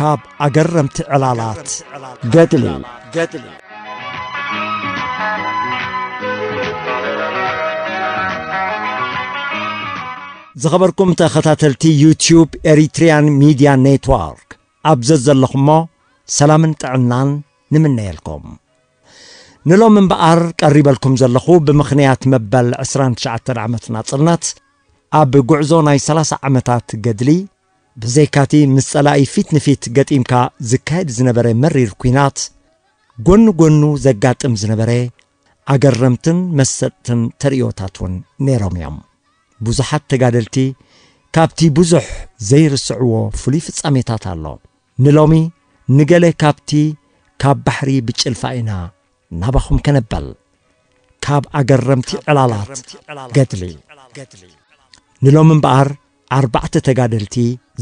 ካብ ኣገረምቲ ዕላላት ገድሊ። ዝኸበርኩም ተኸታተልቲ ዩትዩብ ኤሪትሪያን ሚድያ ኔትዋርክ፣ ኣብ ዘዘለኹሞ ሰላምን ጥዕናን ንምነየልኩም። ንሎም እምበኣር ቀሪበልኩም ዘለኹ ብምኽንያት መበል ዕስራን ትሽዓተን ዓመት ናጽነት፣ ኣብ ጉዕዞ ናይ ሰላሳ ዓመታት ገድሊ፣ ብዘይካቲ ምስ ጸላኢ ፊት ንፊት ገጢምካ ዝካየድ ዝነበረ መሪር ኲናት፣ ጎኒ ጎኑ ዘጋጥም ዝነበረ ኣገረምትን መሰጥትን ተርእዮታት እውን ነይሮም እዮም። ብዙሓት ተጋደልቲ ካብቲ ብዙሕ ዘይርስዕዎ ፍሉይ ፍጻሜታት ኣሎ። ንሎሚ ንገለ ካብቲ ካብ ባሕሪ ብጭልፋ ኢና ናባኹም ከነበል። ካብ ኣገረምቲ ዕላላት ገድሊ። ንሎም እምበኣር ኣርባዕተ ተጋደልቲ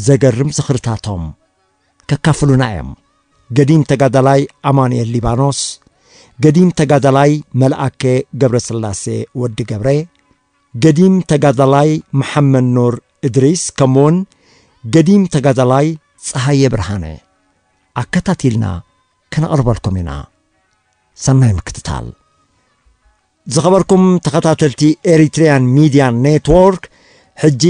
ዘገርም ዝኽርታቶም ከካፍሉና እዮም። ገዲም ተጋዳላይ ኣማኑኤል ሊባኖስ፣ ገዲም ተጋዳላይ መልኣከ ገብረስላሴ ወዲ ገብረ፣ ገዲም ተጋዳላይ መሓመድ ኑር እድሪስ፣ ከምኡውን ገዲም ተጋዳላይ ጸሃየ ብርሃነ ኣከታቲልና ከነቕርበልኩም ኢና። ሰናይ ምክትታል። ዝኸበርኩም ተኸታተልቲ ኤሪትሪያን ሚድያ ኔትዎርክ፣ ሕጂ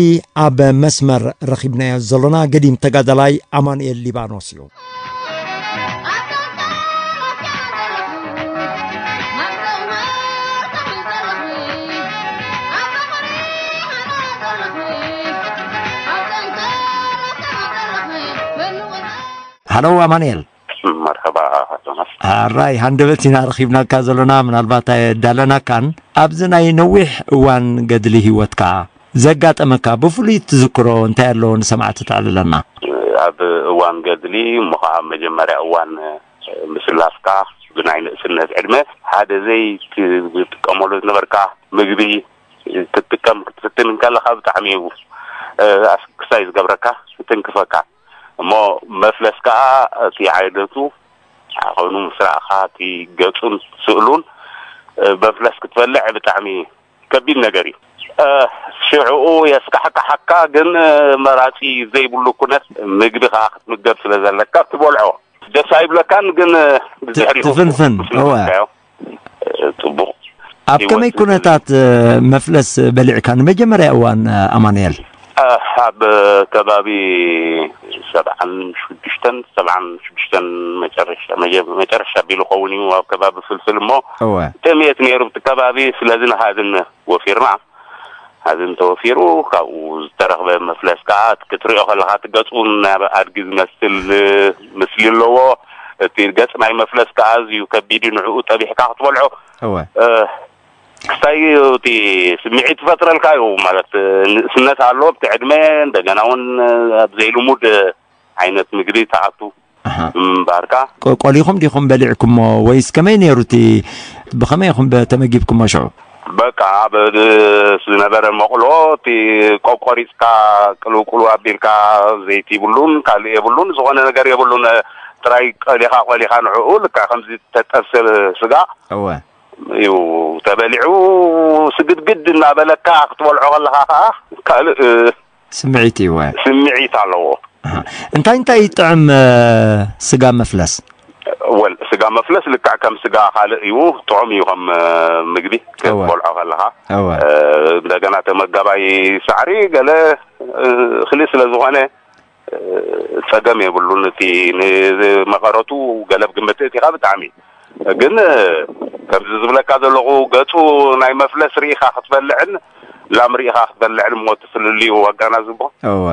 ኣብ መስመር ረኺብናዮ ዘሎና ገዲም ተጋዳላይ ኣማኑኤል ሊባኖስ እዩ። ሃሎ ኣማኑኤል። መርሐባ ቶማስ። ኣራይ ሃንደበት ኢና ረኺብናካ ዘሎና፣ ምናልባት ኣየዳለናካን። ኣብዚ ናይ ነዊሕ እዋን ገድሊ ህይወትካ ዘጋጠመካ ብፍሉይ ትዝክሮ እንታይ ኣሎ ንሰማዕቲ ተዕልለና? ኣብ እዋን ገድሊ እሞ ኸዓ ኣብ መጀመርያ እዋን ምስላፍካ ብናይ ንእስነት ዕድመ ሓደ ዘይትጥቀመሉ ዝነበርካ ምግቢ ክትጥቀም ክትፍትን እንከለኻ ብጣዕሚ እዩ፣ እ፣ ኣስክሳይ ዝገብረካ፣ ትንክፈካ። እሞ መፍለስ ከኣ እቲ ዓይነቱ ኮይኑ ምስ ረኣኻ እቲ ገጹን ስእሉን፣ እ፣ መፍለስ ክትበልዕ ብጣዕሚ ከቢድ ነገር እዩ። እ፣ ሽዕኡ የስካሕክሓካ፣ ግን፣ እ፣ መራጺ ዘይብሉ ኩነት ምግቢ ከኣ ክትምገብ ስለ ዘለካ ትበልዖ። ደስ ኣይብለካን፣ ግን፣ እ፣ ብድሕሪኡ ትፍንፍን፣ ምስ እወ። ለመድካዮ፣ እ፣ ጽቡቕ ኣብ ከመይ ህይወት ኩነታት፣ እ፣ መፍለስ በሊዕካ ንመጀመርያ እዋን፣ እ፣ ኣማኑኤል? እ፣ ኣብ ከባቢ ሰብዓን ሽዱሽተን፣ ሰብዓን ሽዱሽተን መጨረሻ፣ መጀ-፣ መጨረሻ ቢሉ ኸውን እዩ፣ ኣብ ከባቢ ፍልፍል እሞ፣ እወ። ጥምየት ነይሩ ኣብቲ ከባቢ። ስለዚ ንሃዝን ወፊርና። ሃዝን ተወፊሩ፣ ካብኡ ዝተረኽበ መፍለስ ከኣ ክትሪኦ ከለኻ፣ እቲ ገጹ ናብ ኣድጊ ዝመስል ምስሊ ኣለዎ። እቲ ገጽ ናይ መፍለስ ከኣ ኣዝዩ ከቢድ እዩ፣ ንዕኡ ጠቢሕካ ክትበልዖ። እወ። እ፣ ክስታይ እቲ ስምዒት ይፈጥረልካ እዩ፣ ማለት፣ ንእስነት ኣሎ ኣብቲ ዕድመ፣ እንደገና እውን ኣብ ዘይልሙድ ዓይነት ምግቢ ትኣቱ ኣሃ። ምንባርካ። ቆ-፣ ቆሊኹም ዲኹም በሊዕኩሞ ወይስ ከመይ ነይሩ እቲ፣ ብኸመይ ኢኹም በ-፣ ተመጊብኩሞ ሽዑ? በቃ፣ ኣብ ዝነበረ መቑሎ፣ እቲ ቆብ ቆሪጽካ፣ ቅልውቅሉ ኣቢልካ፣ ዘይቲ የብሉን፣ ካልእ የብሉን፣ ዝኾነ ነገር የብሉን። ጥራይ ቆሊኻ፣ ቆሊኻ ንዕኡ፣ ልክዕ ከምዚ ተጠብሰ ስጋ እወ። እዩ ተበሊዑ፣ ስግድግድ እናበለካ ክትበልዖ ከለኻ ኸዓ፣ ካልእ ስምዒት እዩ፣ እወ። ስምዒት ኣለዎ። ኣሃ። እንታይ እንታይ ይጥዕም፣ እ፣ ስጋ መፍለስ? ወል፣ ስጋ መፍለስ ልክዕ ከም ስጋ ካልእ እዩ፣ ጥዑም እዩ ከም፣ እ፣ ምግቢ እወ። ክትበልዖ ከለኻ። እወ። እ፣ እንደገና ተመጋባይ ሳዕሪ ገለ፣ እ፣ እኽሊ ስለ ዝኾነ፣ እ፣ ጸገም የብሉን። እቲ ንመቐረቱ ገለ ብግምት እቲኻ ብጣዕሚ ግን፣ እ፣ ከምዚ ዝብለካ ዘለኹ ገጹ ናይ መፍለስ ርኢኻ ክትበልዕን ላም ርኢኻ ክትበልዕን እሞ እቲ ፍልልዩ ኣገናዝቦ። እወ።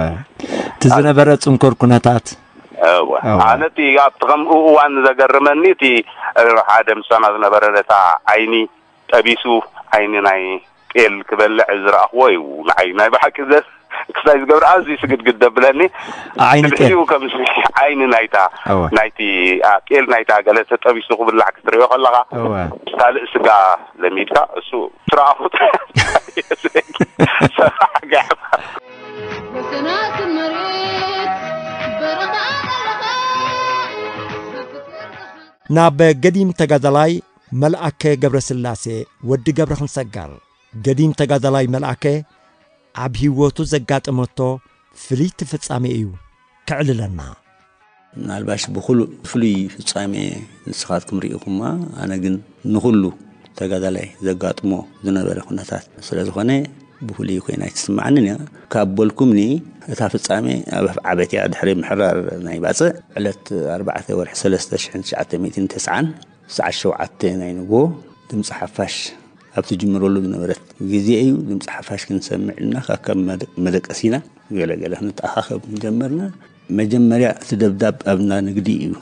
እቲ ዝነበረ ጽንኩር ኩነታት። እወ። እወ። ኣነ እቲ ኣብቲ ከምኡ እዋን ዘገርመኒ እቲ፣ እ፣ ሓደ ምሳና ዝነበረ ነታ ዓይኒ ጠቢሱ ዓይኒ ናይ ጤል ክበልዕ ዝረኣኽዎ እዩ። ንዓይ ናይ ብሓቂ ዘ-፣ ክስታይ ዝገብር ኣዝዩ ስግድግድ ዘብለኒ። ዓይኒ ጤል። ብድሕሪኡ ከም ዓይኒ ናይታ፣ እወ። ናይቲ፣ ኣ፣ ጤል ናይታ ገለ ተጠቢሱ ክብላዕ ክትሪኦ ከለኻ፣ እወ። ካልእ ስጋ ለሚድካ፣ እሱ ትረኣኹ ሰራሕ ጋዕባ። ወሰናት መሬት በረኻ በረኻ። ናብ ገዲም ተጋዳላይ መልኣከ ገብረስላሴ ወዲ ገብረ ክንሰጋር። ገዲም ተጋዳላይ መልኣከ ኣብ ህይወቱ ዘጋጠመቶ ፍልይቲ ፍጻሜ እዩ ከዕልለና። ምናልባሽ ብኹሉ ፍሉይ ፍጻሜ ንስኻትኩም ርኢኹማ፣ ኣነ ግን ንኹሉ ተጋዳላይ ዘጋጥሞ ዝነበረ ኩነታት ስለ ዝኾነ ብፍሉይ ኮይና ኣይትስምዓንን እያ። ካብ በልኩምኒ፣ እታ ፍጻሜ ኣብ ኣፍዓበት እያ። ድሕሪ ምሕራር ናይ ባጽዕ ዕለት ኣርባዕተ ወርሒ ሰለስተ ሽሕን ትሽዓተ ሚእትን ተስዓን ሰዓት ሸውዓተ ናይ ንግሆ ድምፂ ሓፋሽ ኣብ ትጅምረሉ ዝነበረት ግዜ እዩ። ድምፂ ሓፋሽ ክንሰምዕ ኢልና ካብ መደ-፣ መደቀሲና ገለ ገለ ክንተኣኻኸብ ጀመርና። መጀመርያ እቲ ደብዳብ ኣብ እንዳ ንግዲ እዩ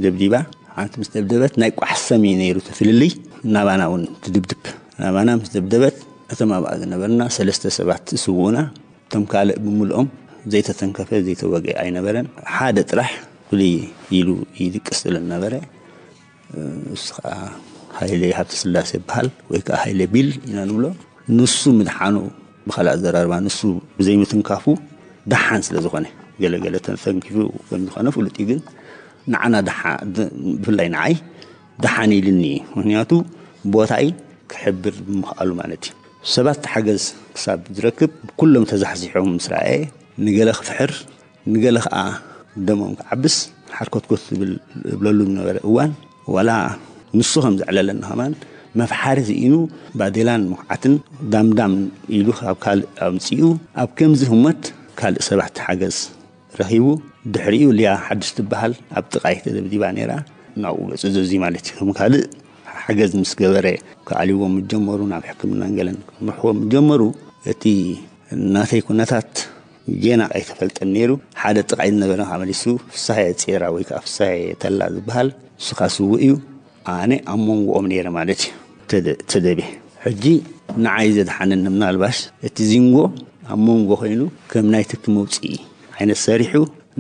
ደብዲባ። ሓንቲ ምስ ደብደበት ናይ ቋሕ ሰም እዩ ነይሩ እቲ ፍልልይ። ናባና እውን ትድብድብ። ናባና ምስ ደብደበት እቶም ኣብኣ ዝነበርና ሰለስተ ሰባት ስውኡና፣ እቶም ካልእ ብምልኦም ዘይተተንከፈ ዘይተወግአ ኣይነበረን። ሓደ ጥራሕ ፍልይ ኢሉ ይድቅስ ዝብል ነበረ። እሱ ኸዓ ሃይለ ሃብተስላሴ ይበሃል፣ ወይ ከዓ ሃይለ ቢል ኢና ንብሎ። ንሱ ምድሓኑ፣ ብኻልእ ኣዘራርባ ንሱ ብዘይምትንካፉ ደሓን ስለ ዝኾነ፣ ገለገለ ተተንኪፉ ከም ዝኾነ ፍሉጥ እዩ። ግን ንዓና ደሓ-፣ ድ-፣ ብፍላይ ንዓይ ደሓን ኢልኒ እዩ። ምኽንያቱ ቦታይ ክሕብር ብምኽኣሉ ማለት እዩ። ሰባት ሓገዝ ክሳብ ዝረክብ ኩሎም ተዛሕዚሖም ምስ ረኣየ፣ ንገለ ክፍሕር፣ ንገለ ኸዓ ደሞም ክዓብስ ሓርኮትኮት ዝብል ዝብለሉ ዝነበረ እዋን፣ ዋላ ንሱ ከም ዘዕለለና ከማን መፍሓሪ ስኢኑ ባዴላን ምኹዓትን ዳምዳም ኢሉ ካብ ካልእ ኣምጺኡ፣ ኣብ ከምዚ ህሞት ካልእ ሰባት ሓገዝ ረኺቡ። ድሕሪኡ ሊያ ሓድሽ ትበሃል ኣብ ጥቓይ ተደብዲባ ነይራ። ናብኡ ገጹ ዘዙይ ማለት እዩ። ከም ካልእ ሓገዝ ምስ ገበረ ክኣልይዎም ጀመሩ፣ ናብ ሕክምናን ገለን ክመርሕዎም ጀመሩ። እቲ ናተይ ኩነታት ጌና ኣይተፈልጠን ነይሩ። ሓደ ጥቓይ ዝነበረ ከዓ መሊሱ ፍሳሐ ጼራ ወይ ከዓ ፍሳሐ ተላ ዝበሃል፣ እሱ ከዓ ስዉእ እዩ። ኣነ ኣብ መንጎኦም ነይረ ማለት እዩ። ተደ-፣ ተደብየ። ሕጂ ንዓይ ዘድሓነኒ ምናልባሽ እቲ ዚንጎ ኣብ መንጎ ኮይኑ ከም ናይ ትኪ መውፅኢ ዓይነት ሰሪሑ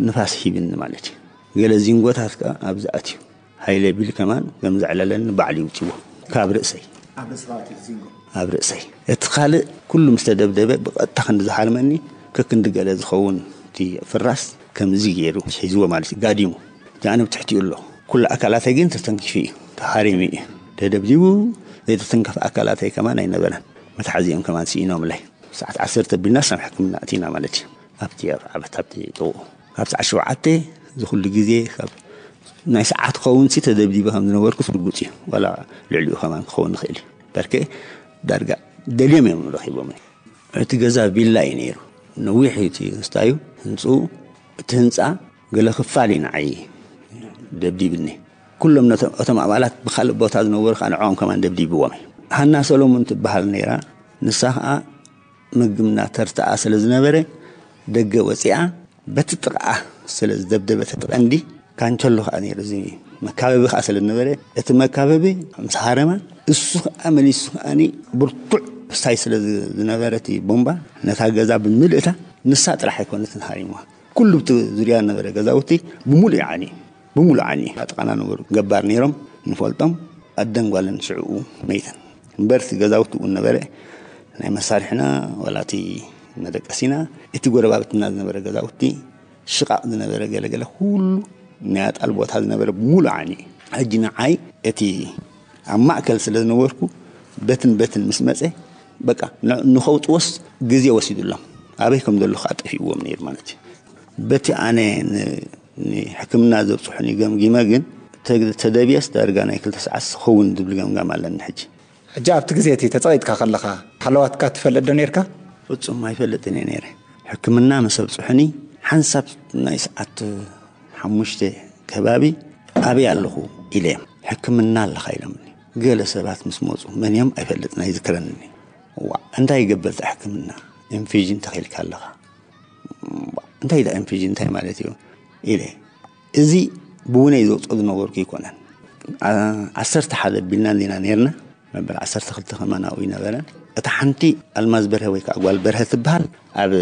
ንፋስ ሂብኒ ማለት እዩ። ገለ ዚንጎታት ከዓ ኣብዚ ኣትዩ። ሃይለ ቢል ከማን ከም ዘዕለለኒ ባዕሉ ይውፅዎ ካብ ርእሰይ። ኣብ ርእስኻ ኣትዩ ዚንጎ? ኣብ ርእሰይ። እቲ ካልእ ኩሉ ምስ ተደብደበ ብቐጥታ ክንዲ ዝሃርመኒ፣ ከክንዲ ገለ ዝኸውን እቲ ፍራስ ከምዚ ገይሩ ሒዝዎ ማለት እዩ፣ ጋዲሙ። እቲ ኣነ ብትሕቲኡ ኣሎ። ኩሉ ኣካላተይ ግን ተተንኪፉ እዩ፣ ተሃሪሙ እዩ። ተደብዲቡ ዘይተተንከፈ ኣካላተይ ከማን ኣይነበረን። መትሓዚኦም ከማን ስኢኖምለይ። ሰዓት ዓሰርተ ቢልና ሳብ ሕክምና ኣቲና ማለት እዩ። ኣብቲ ኣብ ዓበት ኣብቲ ጥቕኡ። ካብ ሰዓት ሸውዓተ እዚ ኩሉ ግዜ ካብ ናይ ሰዓት ክኸውን ሲ ተደብዲበ ከም ዝነበርኩ ስርጉጽ እዩ። ዋላ ልዕሊኡ ከማን ክኸውን ይኽእል እዩ። በርኬ ዳርጋ ደልዮም እዮም ረኺቦም። እቲ ገዛ ቪላ እዩ ነይሩ። ነዊሕ እዩ እቲ ስታዩ ህንጽኡ። እቲ ህንጻ ገለ ክፋል እዩ ንዓይ ደብዲብኒ። ኩሎም ነቶም፣ እቶም ኣባላት ብኻልእ ቦታ ዝነበሩ ከዓ ንዕኦም ከማን ደብዲብዎም እዩ። ሃና ሰሎሞን ትበሃል ነይራ። ንሳ ከዓ ምግምና ተርትኣ ስለ ዝነበረ ደገ ወፂኣ በቲ ጥቕኣ ስለ ዝደብደበት እቲ ቀንዲ ካንቸሎ ከዓ ነይሩ። እዚ መካበቢ ከዓ ስለ ዝነበረ እቲ መካበቢ ምስ ሃረማ እሱ ከዓ መሊሱ ከዓኒ ብርቱዕ ሳይ ስለ ዝ-፣ ዝነበረ እቲ ቦምባ ነታ ገዛ ብምልእታ ንሳ ጥራሕ ኣይኮነትን ሃሪምዋ። ኩሉ ብቲ ዙርያ ዝነበረ ገዛውቲ ብምሉእ ዓኒ፣ ብምሉእ ዓኒ ኣጥቓና ነበሩ። ገባር ነይሮም ንፈልጦም፣ ኣደን ጓልን ሽዕኡ መይተን። እምበር እቲ ገዛውቲ እውን ነበረ፣ ናይ መሳርሕና ዋላ እቲ መደቀሲና፣ እቲ ጎረባብትና ዝነበረ ገዛውቲ፣ ሽቓቕ ዝነበረ ገለገለ ኩሉ ናይ ኣጣል ቦታ ዝነበረ ብምሉእ ዓኒ። ሕጂ ንዓይ እቲ ኣብ ማእከል ስለ ዝነበርኩ በትን በትን ምስ መጸ፣ በቃ ን-፣ ንኸውጥዎስ ግዜ ወሲዱሎም፣ ኣበይ ከም ዘለኹ ኣጠፊእዎም ነይሩ ማለት እዩ። በቲ ኣነ ን-፣ ንሕክምና ዘብጽሑኒ ገምጊመ ግን፣ ተ-፣ ተደብየስ ዳርጋ ናይ ክልተ ሰዓት ክኸውን ዝብል ገምጋም ኣለኒ ሕጂ። ሕጂ ኣብቲ ግዜ እቲ ተጸቒጥካ ከለኻ፣ ሃለዋትካ ትፈልጥ ዶ ነይርካ? ፍጹም ኣይፈልጥን እየ ነይረ። ሕክምና ምስ ኣብጽሑኒ፣ ሓንሳብ ናይ ሰዓት ሓሙሽተ ከባቢ፣ "ኣበይ ኣለኹ?" ኢለ እየ። "ሕክምና ኣለኻ?" ኢሎምኒ። ገለ ሰባት ምስ መጹ፣ መን እዮም ኣይፈልጥን፣ ኣይዝክረንን እዩ። "ዋእ፣ እንታይ ይገብር እቲ ሕክምና? ኢንፊዥን ተኺልካ ኣለኻ?" "ዋእ፣ እንታይ ደኣ ኢንፊዥን እንታይ ማለት እዩ?" ኢለ። እዚ ብውነይ ዘውፅኦ ዝነበርኩ ኣይኮነን። ዓ-፣ ዓሰርተ ሓደ ኣቢልና እንዲና ነይርና። መበል ዓሰርተ ክልተ ከማን ኣብኡ ይነበረ። እታ ሓንቲ ኣልማዝ በርሀ ወይ ከዓ ጓል በርሀ ትበሃል ኣብ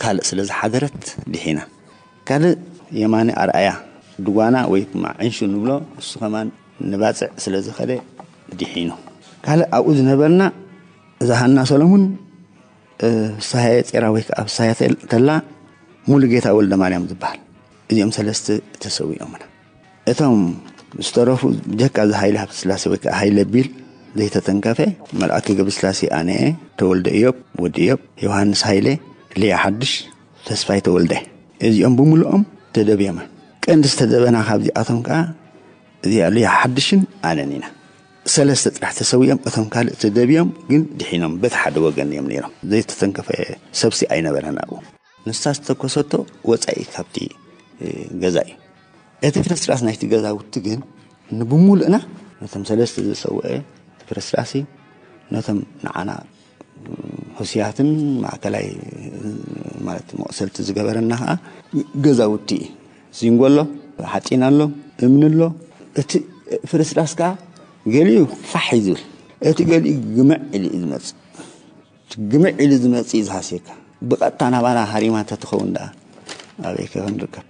ካልእ ስለ ዝሓደረት ድሒና። ካልእ የማነ ኣርኣያ ድጓና ወይ ድማ ዕንሹ ንብሎ፣ እሱ ከማን ንባፅዕ ስለ ዝኸደ ድሒኑ። ካልእ ኣብኡ ዝነበርና እዛ ሃና ሰሎሙን፣ እ፣ ፍስሃየ ጼራ ወይ ከዓ ፍስሃየ ተል-፣ ተላ፣ ሙሉጌታ ወልደ ማርያም ዝበሃል። እዚኦም ሰለስተ ተሰዊኦምና። እቶም ዝተረፉ ብጀካ እዚ ሃይለ ሃብተስላሴ ወይ ከዓ ሃይለ ቢል ዘይተተንከፈ፣ መልኣከ ገብረስላሴ ኣነኤ፣ ተወልደ እዮብ፣ ወዲ እዮብ፣ ዮሃንስ ሃይለ፣ ሊያ ሓድሽ፣ ተስፋይ ተወልደ፣ እዚኦም ብምልኦም ተደብዮማ። ቀንዲ ዝተደበና ካብዚኣቶም ከዓ እዚኣ ሊያ ሓድሽን ኣነን ኢና። ሰለስተ ጥራሕ ተሰዊኦም፣ እቶም ካልእ ተደብዮም ግን ድሒኖም በቲ ሓደ ወገን እዮም ነይሮም። ዘይተተንከፈ ሰብሲ ኣይነበረን ኣብኡ። ንሳ ዝተኮሰቶ ወጻኢ ካብቲ ገዛ እዩ። እቲ ፍርስራስ ናይቲ ገዛውቲ ግን ንብሙሉእና ነቶም ሰለስተ ዝሰውአ ፍርስራሲ ነቶም ንዓና ህሱያትን ማእከላይ ማለት መቕሰልቲ ዝገበረና ከዓ ገዛውቲ እዩ። ዚንጎ ኣሎ፣ ሓፂን ኣሎ፣ እምኒ ኣሎ። እቲ ፍርስራስ ከዓ ገሊኡ ፋሕ እዩ ዝብል፣ እቲ ገሊኡ ግምዕ ኢሉ እዩ ዝመፅእ። ግምዕ ኢሉ ዝመጽእ እዩ ዝሃስየካ። ብቐጥታ ናባና ሃሪማ እንተትኸውን ደኣ ኣበይ ከ ክንርከብ?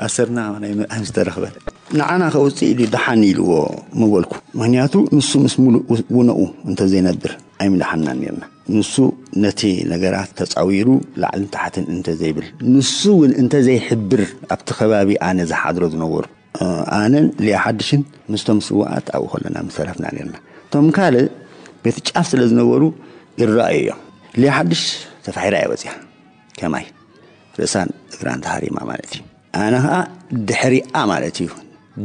ኣሰርና ናይ ምእንስ ተረኽበ። ንዓና ከውፅእ ኢሉ ደሓን ኢልዎ ምበልኩ። ምክንያቱ ንሱ ምስ ሙሉእ ውነኡ እንተዘይነብር ኣይምደሓንናን ነርና። ንሱ ነቲ ነገራት ተፃዊሩ ላዕልን ታሕትን እንተዘይብል፣ ንሱ እውን እንተዘይሕብር ኣብቲ ከባቢ ኣነ ዝሓድሮ ዝነበሩ ኣነን ሊያ ሓድሽን ምስቶም ስውኣት ኣብኡ ከለና ምተረፍና ነርና። እቶም ካልእ በቲ ጫፍ ስለ ዝነበሩ ይረኣዩ እዮም። ሊያ ሓድሽ ተፋሒራ እያ ወፂኣ። ከማይ ርእሳን እግራን ተሃሪማ ማለት እዩ። ኣነ ኸዓ ድሕሪኣ ማለት እዩ።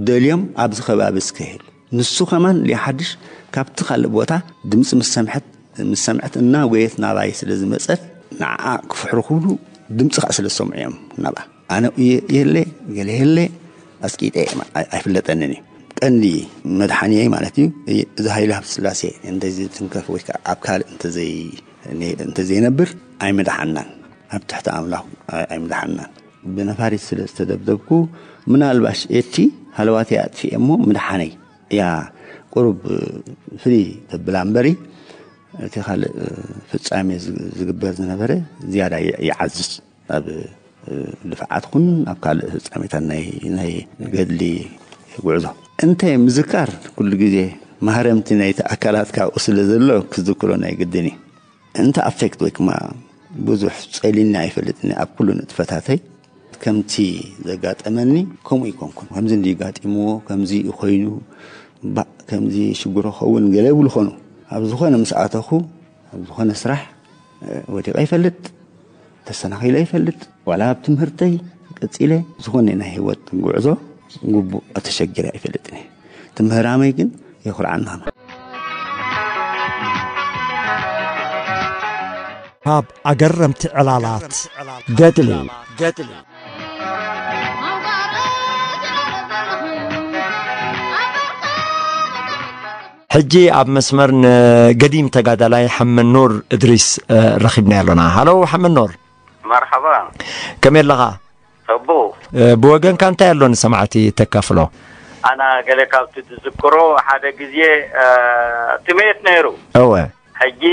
ደልዮም ኣብዚ ከባቢ እስከ ኢሉ። ንሱ ከማን ሊያ ሓድሽ ካብቲ ካልእ ቦታ ድምፂ ምስ ሰምሐት ምስ ሰምዐት እናጎየት ናባይ ስለ ዝመጸት ንዓኣ ክፍሕሩ ክብሉ ድምፂ ከዓ ስለ ዝሰምዑ እዮም ናብኣ። ኣነ የለ ገለ የለ ኣስቂጠ እየ፣ ኣይ- ኣይፍለጠንን እዩ። ቀንዲ መድሓኒየይ ማለት እዩ እዚ ሃይለ ሃብተ ስላሴ እንተዘይትንከፍ ወይ ከዓ ኣብ ካልእ እንተዘይ- እንተዘይነብር ኣይምድሓናን፣ ኣብ ትሕቲ ኣምላኽ ኣይ- ኣይምድሓናን። ብነፋሪት ስለ ዝተደብደብኩ ምናልባሽ እቲ ሃለዋተይ ኣጥፊኤ እሞ ምድሓነይ እያ። ቁሩብ ፍልይ ተብላ እምበሪ እቲ ካልእ ፍጻሜ ዝግ- ዝግበር ዝነበረ ዝያዳ ይ- ይዓዝዝ። ኣብ ድፍዓት ኹን ኣብ ካልእ ፍጻሜታት ናይ ናይ ገድሊ ጉዕዞ እንተ ምዝካር ኩሉ ግዜ ማህረምቲ ናይቲ ኣካላት ካብኡ ስለ ዘሎ ክዝክሮ ናይ ግድን እዩ። እንተ ኣፌክት ወይ ክማ ብዙሕ ጸሊኒ ኣይፈልጥን ኣብ ኩሉ ንጥፈታተይ። ከምቲ ዘጋጠመኒ ከምኡ ይኮንኩን። ከምዚ እንዲ ጋጢምዎ፣ ከምዚ እዩ ኮይኑ፣ ባእ፣ ከምዚ ሽግሮ ኸውን ገለ ይብሉ ኾኑ። ኣብ ዝኾነ ምስ ኣተኹ፣ ኣብ ዝኾነ ስራሕ፣ እ፣ ወዲቐ ይፈልጥ፣ ተሰናኺለ ይፈልጥ፣ ዋላ ኣብ ትምህርተይ ቀጺለ፣ ዝኾነ ናይ ህይወት ጉዕዞ ግቡእ ተሸጊረ ኣይፈልጥን እየ። እቲ ምህራመይ ግን የኹርዓኒ ኸማ። ካብ ኣገረምቲ ዕላላት ገድሊ። ሕጂ ኣብ መስመር ንገዲም ተጋዳላይ ሓመድ ኑር እድሪስ፣ እ፣ ረኺብናዮ ኣሎና። ሃሎ ሓመድ ኑር። መርሓባ። ከመይ ኣለኻ? ጽቡቕ። እ፣ ብወገንካ እንታይ ኣሎ ንሰማዕቲ ተካፍሎ? ኣና ገለ ካብቲ ዝዝክሮ ሓደ ግዜ፣ እ፣ ጥሜት ነይሩ። እወ። ሕጂ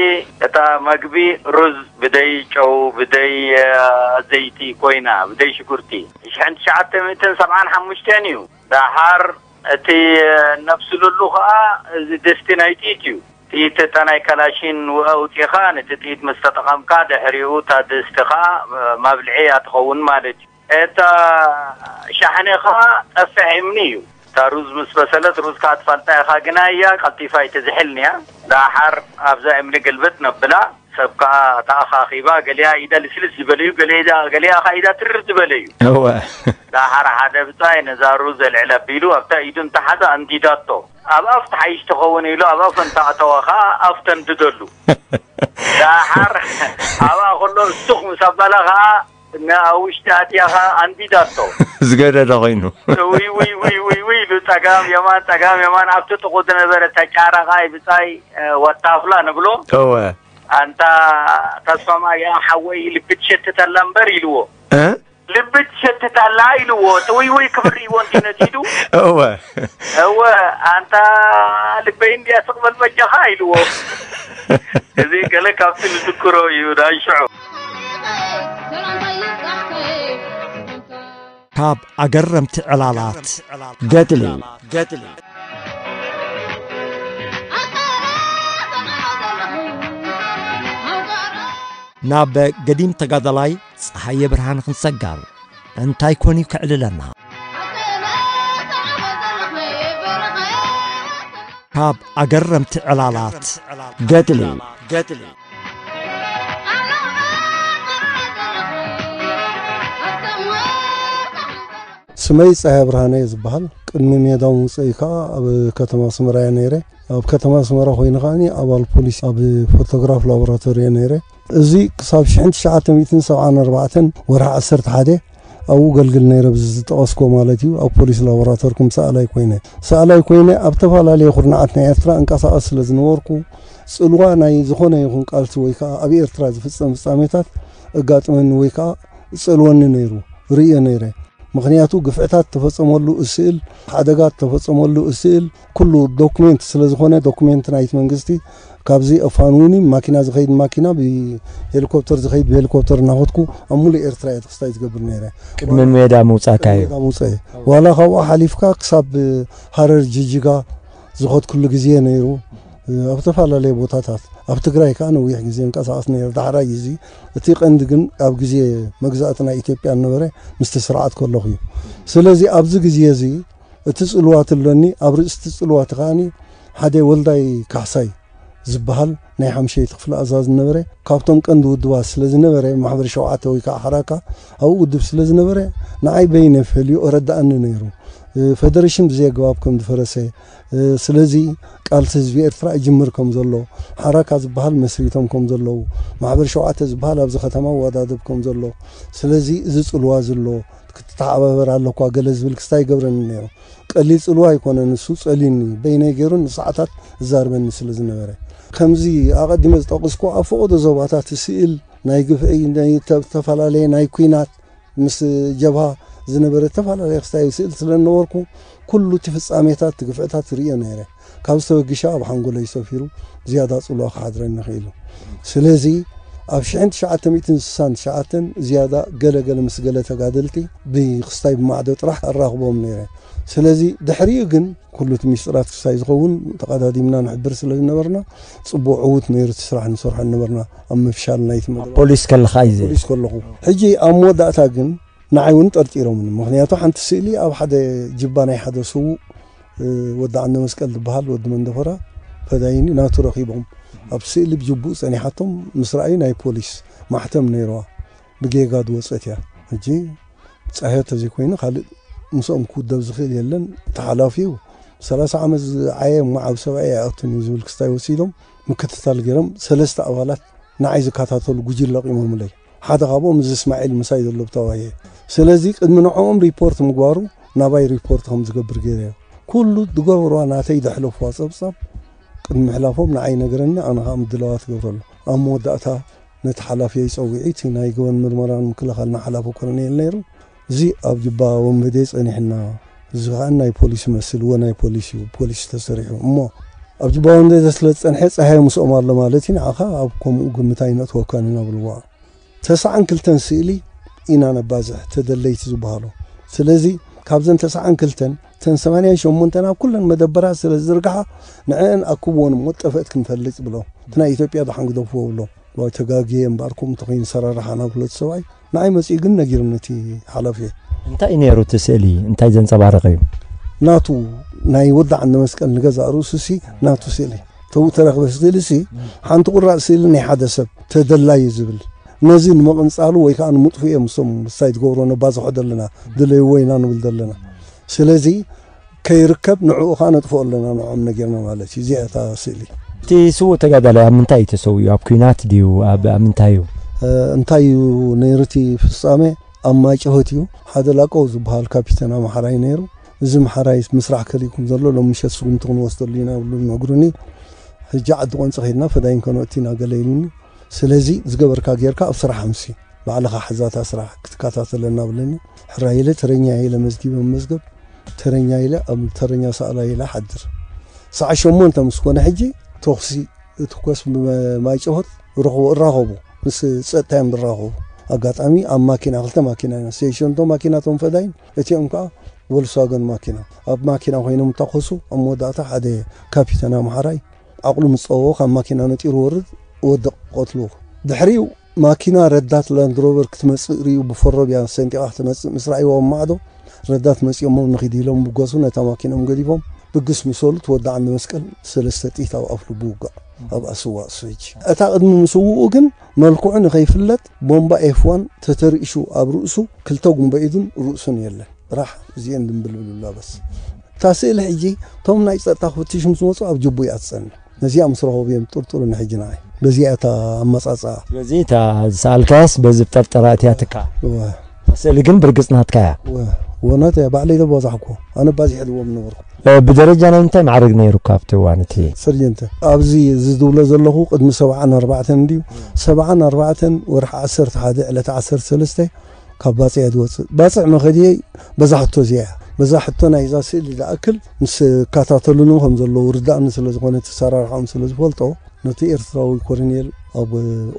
እታ መግቢ ሩዝ ብደይ ጨው፣ ብደይ፣ እ፣ ዘይቲ ኮይና፣ ብደይ ሽጉርቲ። ሽሕን ትሽዓተ ሚእትን ሰብዓን ሓሙሽተን እዩ። ደሓር እቲ ነፍስሉሉ ኸኣ እዚ ድስቲ ናይ ጥይት እዩ። ጥይት እታ ናይ ካላሽን ኣውጺኻ ነቲ ጥይት ምስ ተጠቐምካ፣ ድሕሪኡ እታ ድስቲ ኸኣ መብልዒ እያ ትኸውን ማለት እዩ። እታ ሻሕነ ኸኣ ጠፍሕ እምኒ እዩ። እታ ሩዝ ምስ በሰለት፣ ሩዝ ከኣ ትፈልጣ ኢኻ፣ ግና እያ ቀልጢፋ ኣይትዝሕልን እያ። ደሓር ኣብዛ እምኒ ግልብጥ ነብላ፣ ሰብ ከኣ ተኣኻኺባ፣ ገሊኣ ኢዳ ልስልስ ዝበለ እዩ፣ ገሊኣ ኢዳ፣ ገሊኣ ከኣ ኢዳ ትርር ዝበለ እዩ። እወ። ደሓር ሓደ ብጻይ ነዛ ሩዝ ኣልዕል ኣቢሉ፣ ኣብታ ኢዱ እንተሓዛ ኣንዲዳቶ። ኣብ ኣፍ ትሓይሽ ትኸውን ኢሉ፣ ኣብ ኣፍ እንተኣተወ ከኣ ኣፍ ተንድደሉ። ደሓር ኣብኣ ከሎ ሱኽ ምስ ኣበለ ከኣ፣ ንኣብ ውሽጢ ኣትያ ከኣ ኣንዲዳቶ። ዝገደደ ኮይኑ። ውይ፣ ውይ፣ ውይ፣ ውይ፣ ውይ ኢሉ ጸጋም የማን፣ ጸጋም የማን ኣብቲ ጥቑ ዝነበረ ተጫረቓይ ብጻይ፣ እ፣ ወታፍላ ንብሎ። እወ። ኣንታ ተስፋማርያም ሓወይ ልቢ ትሸትት ኣላ እምበር ኢልዎ። እ? ልቢ ትሸትት ኣላ ኢልዎ። ጥውይውይ ክብል ርእይዎ እንዲ ነዲዱ። እወ። እወ፣ ኣንታ ልበይ እንድያ ስቕ በል በጃኻ ኢልዎ። እዚ ገለ ካብቲ ዝዝክሮ እዩ ናይ ሽዑ። ካብ ኣገረምቲ ዕላላት ገድሊ። ገድሊ። ናብ ገዲም ተጋዳላይ ጸሃየ ብርሃን ክንሰጋር፣ እንታይ ኮን እዩ ከዕልለና? ካብ ኣገረምቲ ዕላላት ገድሊ። ገድሊ። ስመይ ጸሃየ ብርሃነ እየ ዝበሃል። ቅድሚ ሜዳ ምውፀኢ ከዓ ኣብ ከተማ ኣስመራ እየ ነይረ። ኣብ ከተማ ኣስመራ ኮይኑ ከዓኒ ኣባል ፖሊስ ኣብ ፎቶግራፍ ላቦራቶሪ እየ ነይረ። እዚ ክሳብ ሽሕን ትሽዓተ ሚእትን ሰብዓን ኣርባዕተን ወርሒ ዓሰርተ ሓደ ኣብኡ ገልግል ነይረ፣ ብዚ ዝጠቐስኮ ማለት እዩ። ኣብ ፖሊስ ላቦራቶሪ ከም ሰኣላይ ኮይነ፣ ሰኣላይ ኮይነ ኣብ ተፈላለየ ኩርናዓት ናይ ኤርትራ እንቀሳቐስ ስለ ዝነበርኩ፣ ጽልዋ ናይ ዝኾነ ይኹን ቃልሲ ወይ ከዓ ኣብ ኤርትራ ዝፍጸም ፍጻሜታት እጋጥመኒ ወይ ከዓ እጸልወኒ ነይሩ፣ ርእየ ነይረ። ምኽንያቱ ግፍዕታት ተፈጸመሉ እስእል፣ ሓደጋ ተፈጸመሉ እስእል፣ ኩሉ ዶክሜንት ስለ ዝኾነ፣ ዶክሜንት ናይቲ መንግስቲ ካብዚ ኣፋንውኒ፣ ማኪና ዝኸይድ ማኪና፣ ብሄሊኮፕተር ዝኸይድ ብሄሊኮፕተር እናኸድኩ ኣብ ሙሉእ ኤርትራ እየ ተኽስታይ ዝገብር ነይረ። ቅድሚ ሜዳ ምውጻእካ እዩ። ሜዳ ምውጻእ እየ። ዋላ ካብኡ ሓሊፍካ ክሳብ ሃረር፣ ጅጅጋ ዝኸድኩሉ ግዜ ነይሩ። ኣብ ዝተፈላለየ ቦታታት፣ ኣብ ትግራይ ከዓ ነዊሕ ግዜ እንቀሳቐስ ነይረ። ዳሕራይ እዚ፣ እቲ ቀንዲ ግን ኣብ ግዜ መግዛእቲ ናይ ኢትዮጵያ ዝነበረ ምስቲ ስርዓት ከለኹ እዩ። ስለዚ ኣብዚ ግዜ እዚ እቲ ጽልዋት ኣለኒ። ኣብ ርእሲ እቲ ጽልዋት ከዓኒ ሓደ ወልዳይ ካሕሳይ ዝበሃል ናይ ሓምሸይቲ ክፍለ ኣዛዚ ዝነበረ፣ ካብቶም ቀንዲ ውድባት ስለ ዝነበረ፣ ማሕበር ሸውዓተ ወይ ከዓ ሓራካ ኣብኡ ውድብ ስለ ዝነበረ፣ ንዓይ በይነ ፈልዩ ረዳእኒ ነይሩ። እ፣ ፌደሬሽን ብዘየግባብ ከም ዝፈረሰ፣ እ፣ ስለዚ ቃልሲ ህዝቢ ኤርትራ ይጅምር ከም ዘሎ፣ ሓራካ ዝበሃል መስሪቶም ከም ዘለዉ፣ ማሕበር ሸውዓተ ዝበሃል ኣብዚ ከተማ ኣወዳደብ ከም ዘሎ፣ ስለዚ እዚ ጽልዋ ዘሎ ክትተሓባበር ኣለኳ ገለ ዝብል ክስታይ ይገብረኒ ነይሩ። ቀሊል ጽልዋ ኣይኮነን፣ ንሱ ጸልዩኒ፣ በይነይ ገይሩ ንሰዓታት እዛርበኒ ስለ ዝነበረ። ከምዚ ኣቐዲመ ዝጠቕስኩ ኣብ ፈቐዶ ዞባታት ስእል ናይ ግፍዒ፣ ናይ ተ-፣ ዝተፈላለየ ናይ ኲናት ምስ ጀብሃ ዝነበረ ዝተፈላለየ ክስታይ ስእል ስለ ዝነበርኩ፣ ኩሉ እቲ ፍጻሜታት፣ እቲ ግፍዕታት ርእዮ ነይረ። ካብ ዝተበግሸ ኣብ ሓንጎለይ ሰፊሩ ዝያዳ ጽልዋ ክሓድረኒ ክኢሉ። ስለዚ ኣብ ሽሕን ትሽዓተ ሚእትን ስሳን ትሽዓተን ዝያዳ ገለ ገለ ምስ ገለ ተጋደልቲ ብክስታይ ብማዕዶ ጥራሕ ኣራኽቦም ነይረ። ስለዚ ድሕሪኡ ግን ኩሉ እቲ ሚስጥራት ክስታይ ዝኸውን ተቐዳዲምና ንሕብር ስለ ዝነበርና፣ ጽቡቕ ዕዉት ነይሩ እቲ ስራሕ ንሰርሖ ነበርና ኣብ ምፍሻል ናይቲ መደብ። ፖሊስ ከለኻ እዩ ዘ- ፖሊስ ከለኹ። ሕጂ ኣብ መወዳእታ ግን ንዓይ እውን ጠርጢሮምኒ። ምኽንያቱ ሓንቲ ስእሊ ኣብ ሓደ ጅባ ናይ ሓደ ስዉእ፣ እ፣ ወዲ ዓንደ መስቀል ዝበሃል ወዲ መንደፈራ ፈዳይኒ ናቱ ረኺቦም። ኣብ ስእሊ ብጅቡእ ጸኒሓቶም ምስ ረኣዩ ናይ ፖሊስ ማሕተም ነይርዋ። ብጌጋ ዝወጸት እያ። ሕጂ ጻህያ ተዘይኮይኑ ካልእ ምስኦም ክውደብ ዝኽእል የለን። እቲ ሓላፊኡ ሰላሳ ዓመት ዝዓየ እሞ ዓብ ሰብኣይ ኣይኣቱን እዩ ዝብል ክስታይ ወሲዶም ምክትታል ገይሮም ሰለስተ ኣባላት ንዓይ ዝከታተሉ ጉጅለ ኣቂሞምለይ። ሓደ ካብኦም እዚ እስማዒል ምሳይ ዘሎ ብተባሂ። ስለዚ ቅድሚ ንዕኦም ሪፖርት ምግባሩ ናባይ ሪፖርት ከም ዝገብር ገይረዮ። ኩሉ ዝገብርዋ ናተይ ዘሕለፍዋ ጸብጻብ ቅድሚ ምሕላፎም ንዓይ ነገረኒ፣ ኣነ ኸኣ ምድላዋት እገብረሉ። ኣብ መወዳእታ ነቲ ሓላፊየይ ጸዊዒ፣ እቲ ናይ ገበን ምርመራን ምክልኻልን ሓላፊ ኮሎኔል ነይሩ። እዚ ኣብ ጅባ ወንበዴ ጸኒሕና፣ እዚ ኸኣ ናይ ፖሊስ ይመስል፣ እወ ናይ ፖሊስ እዩ፣ ፖሊስ ተሰሪሑ። እሞ ኣብ ጅባ ወንበዴ ስለ ዝጸንሐ ጸሃየ ምስኦም ኣሎ ማለት እዩ፣ ንዓኻ ኣብ ከምኡ ግምት ኣይነእትወካን ኢና ብልዋ። ተስዓን ክልተን ስእሊ ኢና ነባዝሕ፣ ተደለይቲ ዝበሃሉ። ስለዚ ካብዘን ተስዓን ክልተን፣ እተን ሰማንያን ሸሞንተን ኣብ ኩለን መደበራት ስለ ዝዝርግሓ፣ ንዐን ኣክብወን እሞ ጠፍአት ክንፈልጥ ብሎም። እቲ ናይ ኢትዮጵያ ደሓን ግደፍዎ ብሎም። ዋይ ተጋግየ እምበኣርኩም እንተኾይኑ ሰራርሓና ብሎ እቲ ሰብኣይ። ንዓይ መጺኡ ግን ነጊርኒ እቲ ሓላፊ። እንታይ እዩ ነይሩ እቲ ስእሊ? እንታይ ዘንጸባረቐ እዩ? ናቱ ናይ ወዲ ዓንደ መስቀል ንገዛእ ርእሱ ሲ ናቱ ስእሊ። ተው ተረኽበ ስእሊ ሲ ሓንቲ ቁራጽ ስእሊ ናይ ሓደ ሰብ ተደላዩ ዝብል። ነዚ ንምቕንጻሉ ወይ ከዓ ንምጥፍኡ እዮም እሶም ምሳይ ዝገብሮ ነባዝሖ ዘለና፣ ድለይዎ ኢና ንብል ዘለና። ስለዚ ከይርከብ ንዕኡ ኸዓ ነጥፍኦ ኣለና፣ ንዕኦም ነጊርና ማለት እዩ። እዚኣ እታ ስእሊ። እቲ ስዉእ ተጋዳላይ ኣብ ምንታይ እዩ ተሰዊኡ? ኣብ ኲናት ድዩ? ኣብ፣ ኣብ ምንታይ እዩ? እ፣ እንታይ እዩ ነይሩ እቲ ፍጻሜ? ኣብ ማይጨሆት እዩ። ሓደ ላቀው ዝበሃል ካፒተን ኣምሓራይ ነይሩ። እዚ ኣምሓራይ ምስራሕ ከሊእኩም ዘሎ፣ ሎም ምሸት ስጉምቲ ክንወስደሉ ኢና ብሉ ነግሩኒ። ሕጂ ዓዲ ቆንጺ ከይድና ፈዳይን ከነእቱ ኢና ገለ ኢሉኒ። ስለዚ ዝገበርካ ጌርካ ኣብ ስራሕ ኣምሲ፣ ባዕልኻ ሕዛታ ስራሕ ክትከታተለና ብለኒ። ሕራይ ኢለ ተረኛ ኢለ መዝጊበ መዝገብ፣ ተረኛ ኢለ ኣብ ተረኛ ሰኣላ ኢለ ሓድር። ሰዓት ሸሞንተ ምስ ኮነ ሕጂ ተኹሲ እትኮስ ብማይ ጨሆት ረኽቦ፣ እራኸቡ፣ ምስ ጸጥታ እዮም ዝራኸቡ። ኣጋጣሚ ኣብ ማኪና፣ ክልተ ማኪና ኢና፣ ሴሽንቶ ማኪናቶም ፈዳይን፣ እቲኦም ከኣ ቮልስዋገን ማኪና። ኣብ ማኪና ኮይኖም ተኾሱ፣ ኣብ መወዳእታ ሓደ ካፒተን ኣምሓራይ ዓቕሉ ምስ ጸወዎ ካብ ማኪና ነጢሩ ወርድ፣ ወድቕ፣ ቀትልዎ። ድሕሪኡ ማኪና ረዳት ላንድሮቨር ክትመጽእ ርእዩ፣ ብፈሮብያ ሰንጢቓ ክትመጽእ ምስ ረኣይዋ ኣብ ማዕዶ፣ ረዳት መጺኦሞም ንኺድ ኢሎም ብገሱ ነታ ማኪኖም ገዲፎም፣ ብግስ ምስ በሉ፣ እቲ ወዲ ዓንደ መስቀል ሰለስተ ጥይት ኣብ ኣፍ ልቡ ውጋእ፣ ኣብ ኣስዋእ ስዊች። እታ ቅድሚ ምስውኡ ግን መልክዑ ንኸይፍለጥ ቦምባ ኤፍ ዋን ተተርኢሹ ኣብ ርእሱ፣ ክልተ ጉንበ ኢዱን ርእሱን የለን። ራሕ እዚአን ድንብልብል ብላ በስ። እታ ስእሊ ሕጂ እቶም ናይ ጸጥታ ክፍትሹ ምስ መጹ ኣብ ጅቡ እያ ትጸንሕ። ነዚኣ ምስ ረኸቡ እዮም ጥርጥሩ ንሕጂ ንዓይ። በዚኣ እታ ኣመጻጽኣ። ስለዚ እታ ዝሰኣልካያስ በዚ ብጠርጠራ እቲኣትካ? እወ። እታ ስእሊ ግን ብርግጽ ናትካ እያ? እወ። ወነት እያ፣ ባዕለይ ተባዛሕኩ። ኣነ ባዚሕ ድዎም ነበርኩ። እ፣ ብደረጃ ናይ ምንታይ ማዕረግ ነይሩካ ኣብቲ እዋን እቲ? ሰርጀንት። ኣብዚ እዚ ዝብሎ ዘለኹ ቅድሚ ሰብዓን ኣርባዕተን እንድዩ። ሰብዓን ኣርባዕተን ወርሒ ዓሰርተ ሓደ ዕለት ዓሰርተ ሰለስተ ካብ ባጽዕ እየ ዝወጽእ። ባጽዕ መኸድየይ በዛ ሕቶ እዚኣ እያ። በዛ ሕቶ ናይዛ ስእሊ ዝኣክል ምስ እከታተሉኒ ከም ዘለዉ ርዳእኒ ስለ ዝኾነ፣ እቲ ኣሰራርሓኦም ስለ ዝፈልጦ፣ ነቲ ኤርትራዊ ኮሎኔል ኣብ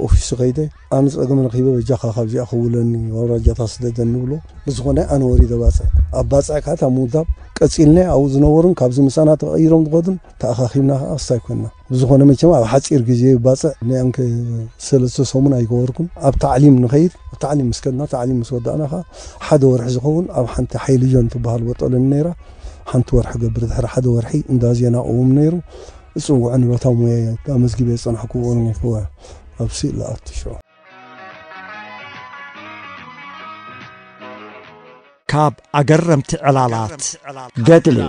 ኦፊሱ ከይደ፣ ኣነ ጸገም ረኺበ፣ በጃኻ ካብዚኣ ከውለኒ፣ ኣውራጃታ ስደደኒ ብሎ። ብዝኾነ ኣነ ወሪደ ባጽዕ። ኣብ ባጽዕ ከኣ እታ ምውዳብ ቀጺልናዮ፣ ኣብኡ ዝነበሩን ካብዚ ምሳና ተቐይሮም ዝኸዱን ተኣኻኺብና ከኣ ክስታይ ኮንና። ብዝኾነ መቸም ኣብ ሓጺር ግዜ ባጽዕ ናይ ኣንከ ሰለስተ ሰሙን ኣይገበርኩን። ኣብ ታዕሊም ንኸይድ፣ ኣብ ታዕሊም ምስ ከድና፣ ታዕሊም ምስ ወዳእና ከኣ ሓደ ወርሒ ዝኸውን ኣብ ሓንቲ ሓይሊ ጆን ትበሃል ቦጦሎኒ ነይራ። ሓንቲ ወርሒ ገብር፣ ድሕሪ ሓደ ወርሒ እንዳ ዜና ቅውም ነይሩ። እጽውዑኒ በታ ሙያየ ኣመዝጊበ ዝጸናሕኩ ብኡ ነይሩ ኣብ ስእሊ ኣቱ ሽዑ። ካብ ኣገረምቲ ዕላላት ገድሊ።